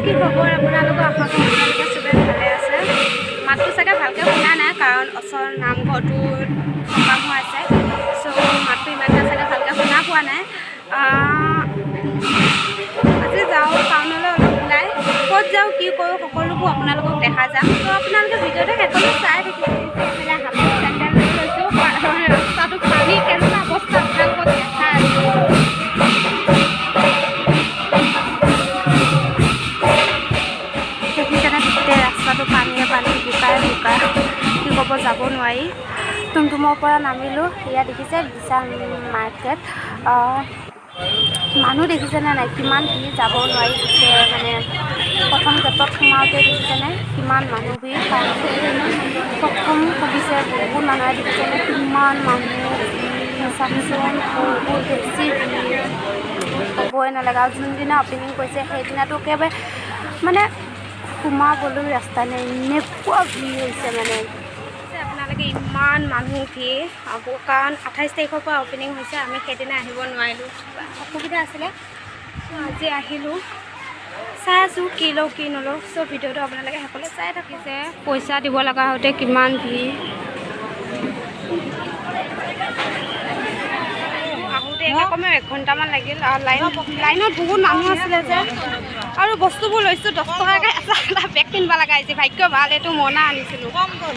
কি খবৰ আপোনালোকৰ? আশা কৰোঁ আপোনালোকে চবেই ভালে আছে। মাতটো চাগে ভালকৈ শুনা নাই, কাৰণ ওচৰৰ নামঘৰটোত সকাম হৈ আছে। চ' মাতটো ইমান এটা চাগে ভালকৈ শুনা পোৱা নাই। আজি যাওঁ টাউনলৈ অলপ ওলাই। ক'ত যাওঁ, কি কৰোঁ, সকলোবোৰ আপোনালোকক দেখা যাম। ত' আপোনালোকে ভিডিঅ'টো শেষলৈ চাই থাকিব। এইফালে হাতত চেণ্ডেল লৈ লৈছোঁ, কাৰণ ৰাস্তাটো পানী কেনেকুৱা অৱস্থা আপোনালোকক দেখাই আছোঁ। দেখিছেনে, গোটেই ৰাস্তাটো পানীয়ে পানী, বোকাই বোকা, কি ক'ব, যাব নোৱাৰি। টুমটুমৰ পৰা নামিলোঁ। এয়া দেখিছে বিশাল মাৰ্কেট। মানুহ দেখিছেনে নাই, কিমান ভিৰ, যাব নোৱাৰি গোটেই। মানে প্ৰথম গেটত সোমাওঁতে দেখিছেনে কিমান মানুহ ভিৰ। কাৰণ প্ৰথম খুলিছে, বহুত মানুহে। দেখিছেনে কিমান মানুহ ভিৰ, চাওকচোন, বহুত বেছি ভিৰ, ক'বই নালাগে। আৰু যোনদিনা অ'পেনিং কৰিছে, সেইদিনাতো একেবাৰে মানে সোমাবলৈ ৰাস্তা নাই, এনেকুৱা ভিৰ হৈছে। মানে আপোনালোকে ইমান মানুহ ভিৰ আকৌ, কাৰণ 28 তাৰিখৰ পৰা অ'পেনিং হৈছে। আমি সেইদিনা আহিব নোৱাৰিলোঁ, অসুবিধা আছিলে। চ' আজি আহিলোঁ, চাই আছোঁ কি লওঁ কি নলওঁ। চ' ভিডিঅ'টো আপোনালোকে সকলোৱে চাই থাকিছে। পইচা দিব লগা হওঁতে কিমান ভিৰ। আহোঁতে একে কমেও এক ঘণ্টামান লাগিল আৰু লাইনত বহুত মানুহ আছিলে যে। আৰু বস্তুবোৰ লৈছোঁ 10 টকাকৈ এটা এটা। বেগ কিনিব লগা হৈছে। ভাগ্য ভাল, এইটো মোনা আনিছিলোঁ,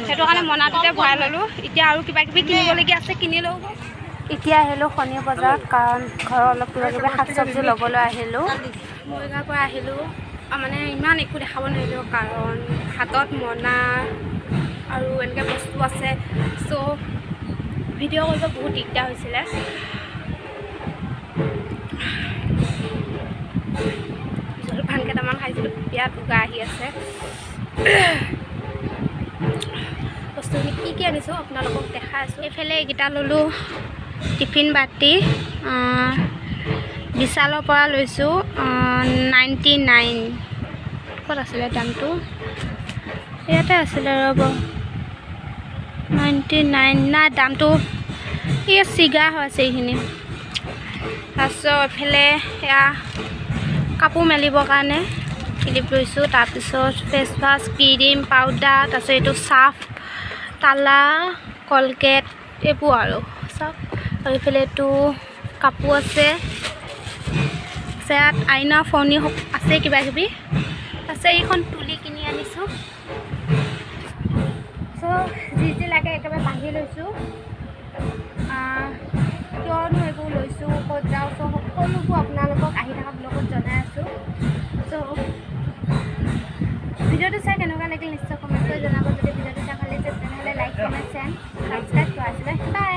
সেইটো কাৰণে মোনাটোতে ভৰাই ল'লোঁ। এতিয়া আৰু কিবা কিবি কিনিবলগীয়া আছে, কিনি লওঁ। এতিয়া আহিলোঁ শনি বজাৰত, কাৰণ ঘৰৰ অলপ কিবা কিবি শাক চব্জি ল'বলৈ আহিলোঁ। মৰিগাঁৱৰ পৰা আহিলোঁ, মানে ইমান একো দেখাব নোৱাৰিলোঁ, কাৰণ হাতত মোনা আৰু এনেকৈ বস্তু আছে। চ' ভিডিঅ' কৰিব বহুত দিগদাৰ হৈছিলে। জলপান কেইটামান খাইছিলোঁ, বিৰাট উগা আহি আছে। বস্তুখিনি কি কি আনিছোঁ আপোনালোকক দেখাই আছোঁ। এইফালে এইকেইটা ল'লোঁ, টিফিন বাতি, বিশালৰ পৰা লৈছোঁ, 99। ক'ত আছিলে দামটো? ইয়াতে আছিলে, ৰ'ব। 99 নাই দামটো, এই চিগা হৈ আছে এইখিনি। তাৰপিছত এইফালে এয়া কাপোৰ মেলিবৰ কাৰণে ক্লিপ লৈছোঁ। তাৰপিছত ফেচ ৱাছ, ক্ৰীম, পাউডাৰ, তাৰপিছত এইটো চাৰ্ফ, তালা, কলগেট, এইবোৰ আৰু চাওক। আৰু এইফালে এইটো কাপোৰ আছে। ইয়াত আইনা, ফণি আছে, কিবা কিবি আছে। এইখন তুলি কিনি আনিছোঁ। চ' যি যি লাগে একেবাৰে বান্ধি লৈছোঁ। কিয়নো এইবোৰ লৈছোঁ, ক'ত যাওঁ, চ' সকলোবোৰ আপোনালোকক আহি থকা ব্লগত জনাই আছোঁ। চ' ভিডিঅ'টো চাই কেনেকুৱা লাগিল নিশ্চয় কমেণ্ট কৰি জনাব। যদি ভিডিঅ'টো চাই ভাল লাগিছে, তেনেহ'লে লাইক, কমেণ্ট, শ্বেয়াৰ, ছাবস্ক্ৰাইব কৰা আছিলে। বাই।